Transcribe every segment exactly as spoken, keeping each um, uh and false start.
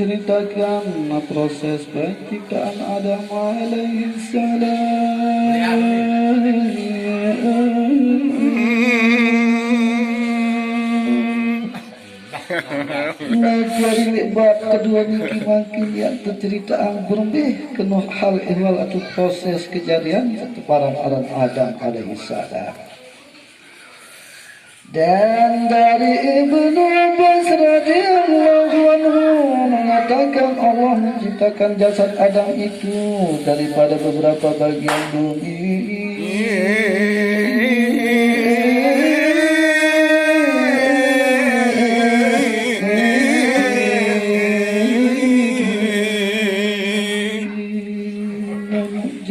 Ceritakan proses penciptaan Adam alaihissalam. Nah, jari leq bab kedue niki mangkin yaq teceriteang berembe kenoh hal ehwal atau proses kejadian saq teparan aran Adam alaihissalam. Dan dari Ibnu Abbas radhiyallahu anhu mengatakan, Allah menciptakan jasad Adam itu daripada beberapa bagian bumi.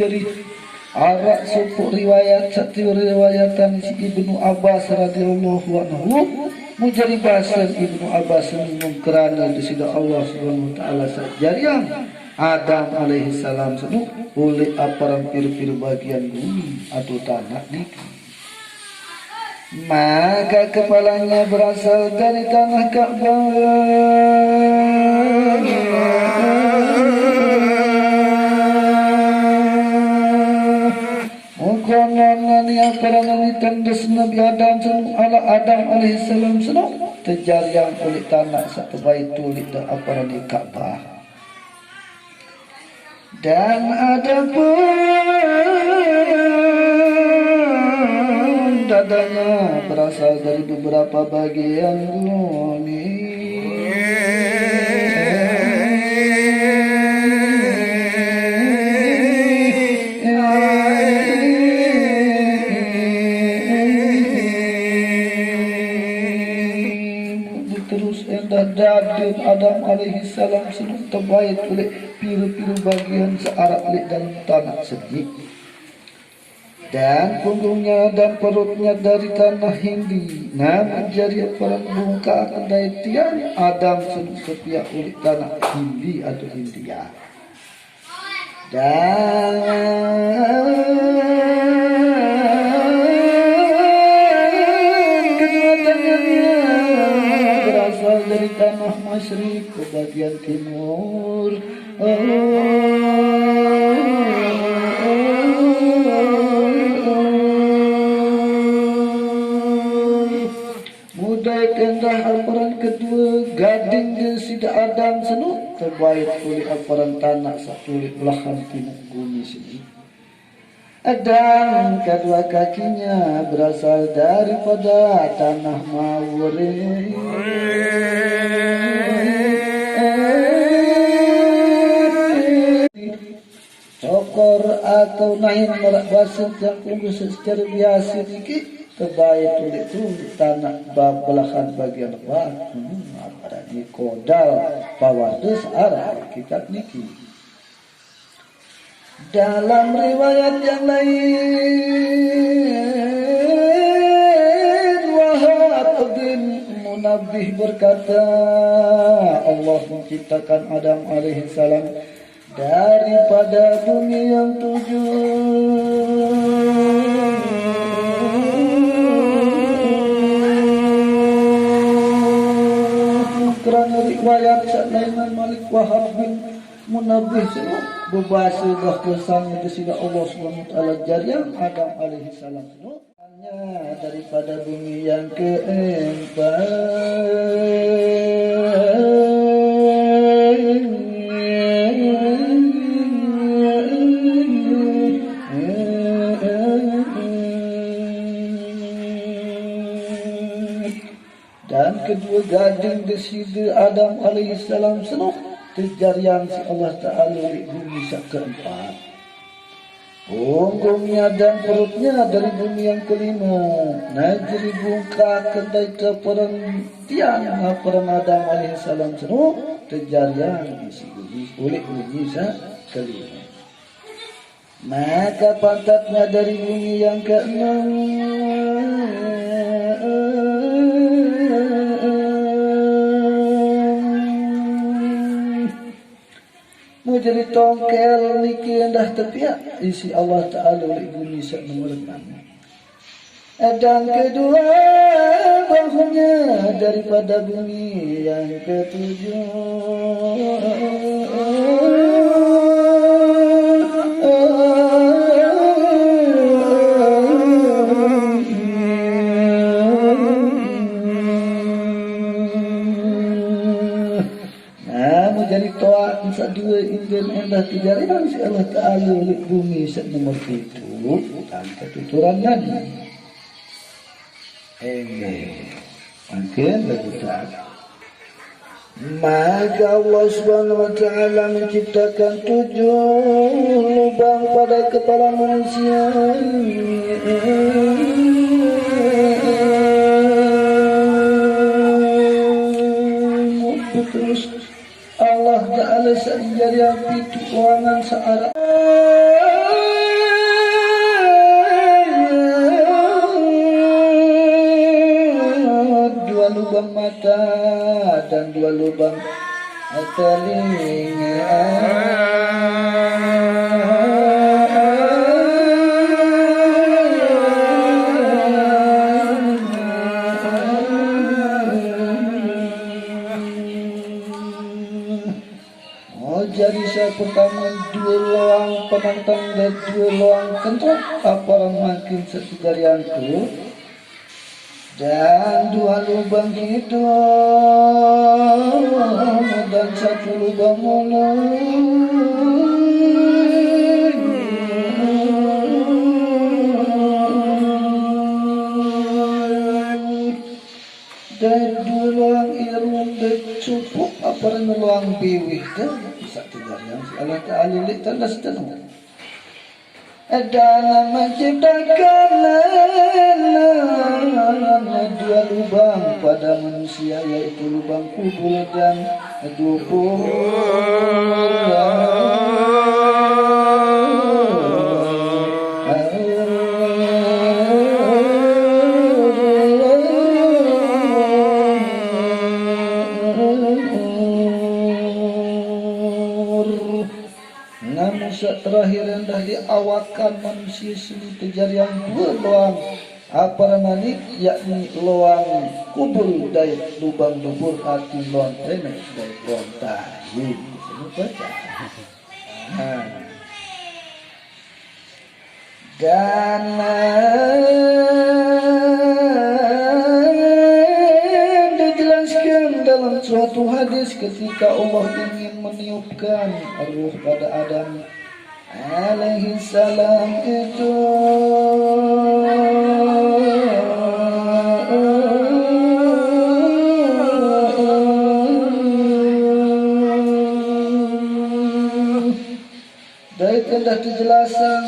Jari, araq sopoq riwayat saq teriwayatang siq Ibnu Abbas radhiyallahu anhu, mujari basen Ibnu Abbas senengung kerane Deside Allah Subhanahu wa Ta'ala saq jariang Adam alaihissalam seno uleq aparan pire-pire bagian gumi atau tanaq niki. Maka kepalanya berasal dari tanah Ka'bah. Maka nani aparan nani tandes Nabi Adam seno, ala Adam alaihissalam seno, tejariang uleq tanaq saq tebait uleq de aparan Ka'bah. Dan adapun dadanya berasal dari beberapa bagian bumi. Terus endah dadin Adam alaihissalam seno tebait uleq pire-pire bagian saq araq leq dalem tanaq seni. Dan punggungnya dan perutnya dari tanah Hindi. Nah, menjadi aparan bungkaq kendai tian Adam seno tepiaq uleq tanaq Hindi atau India. Dan kedua tangannya berasal dari tanah Masyrik, bagian timur. Mudae endah aparan kedue gading Deside Adam seno tebait uleq aparan tanaq saq uleq belahan timuq gumi seni. Dan kedua kakinya berasal daripada tanah Mawri. Cokor atau nain maraq base tiang Inggris secare biase niki tebait uleq tanaq ba-, belahan bagian batu, hmm, ape aran niki, kodal, pawarde saq araq leq kitab niki. Dalam riwayat yang lain, Wahab bin Munabbih berkata, Allah menciptakan Adam alaihissalam daripada bumi yang tujuh. Kerana riwayat saq lain malik Wahab bin Munabbih seno bebase bahwasanya Deside Allah Subhanahu wa Ta'ala jariang Adam alaihissalam seno daripada bumi yang keempat. Dan kedue gading Deside Adam alaihissalam seno tejariang siq Allah Ta'ala leq bumi saq keempat. Punggungnya dan perutnya dari bumi yang kelima. Nah, jari bungkaq kendai kepereng tian, nah, pereng Adam alaihissalam seno tejariang siq bumi, uleq bumi saq kelima. Maka pantatnya dari bumi yang keenam. Mujari tongkel niki endah tepiaq isiq Allah Ta'ala uleq gumi saq nomor enam. Dan kedua bahunya daripada bumi yang ketujuh. Nah, menjadi toa sadua inggih endah tejarian si Allah Ta'ala oleh bumi sak nomor itu, tanpa tuturan dan. Amin. Mungkin lagu tak. Maka Allah Subhanahu wa Ta'ala menciptakan tujuh lubang pada kepala manusia. Terus Allah Ta'ala seinjari api tuangan searah dua lubang mata dan dua lubang telinga. Oh, jadi saya pertama dua loang penantang dan dua loang kentok, apa makin satu jarianku, dan dua lubang hidung dan satu lubang mulut. Dai dua loang irung, dai cupuk apa dai loang biwih, dai bisa tinggal yang si Allah Ta'ala lek tanda sejenuh. Dan menciptakan dua lubang pada manusia, yaitu lubang kubur dan dubur. Namun sak terakhir endah di awakan manusia seni tejarian dua loang apa nani, yakni loang kubur dai lubang dubur, arti loang tenek dai loang tahi. Seni baca. Nah. Dan, eh, dijelaskan dalam suatu hadis ketika Allah ingin meniupkan ruh pada Adam alaihi salam itu. Dai endah dijelasan,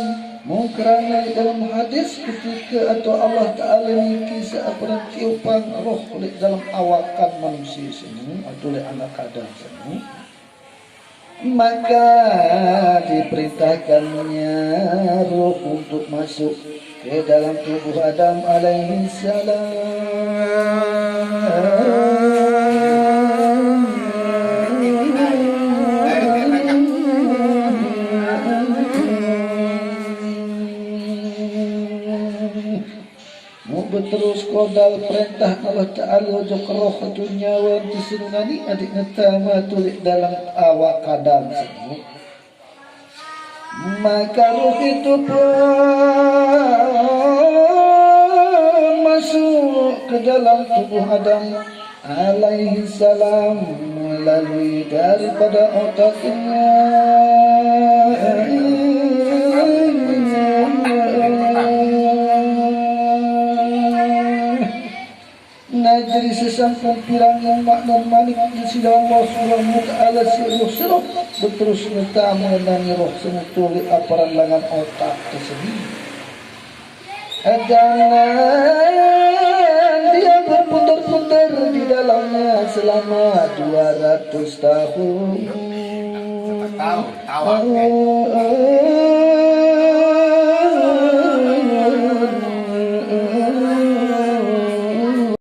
mung kerana dalam hadis ketika atau Allah Ta'ala niki seaperan tiupan roh lek dalam awakan manusia sini atau lek anak Adam sini, maka diperintahkannya roh untuk masuk ke dalam tubuh Adam alaihi salam. Mau beterus kodal perintah Allah Ta'ala, jok roh tu nyawa tu senunani adik ngetama tulik dalam awak Adam sini. Maka ruh itu pun masuk ke dalam tubuh Adam alaihi salam melalui daripada otaknya. Nah, jadi sesampun pirang yang makna manik di sidang Allah Subhanahu wa Ta'ala, si roh, si roh beterus ngetama nani roh seni tulik aparan langan otak tersebut. Dan dia berputar-putar di dalamnya selama dua ratus tahun. Tahu, tahu.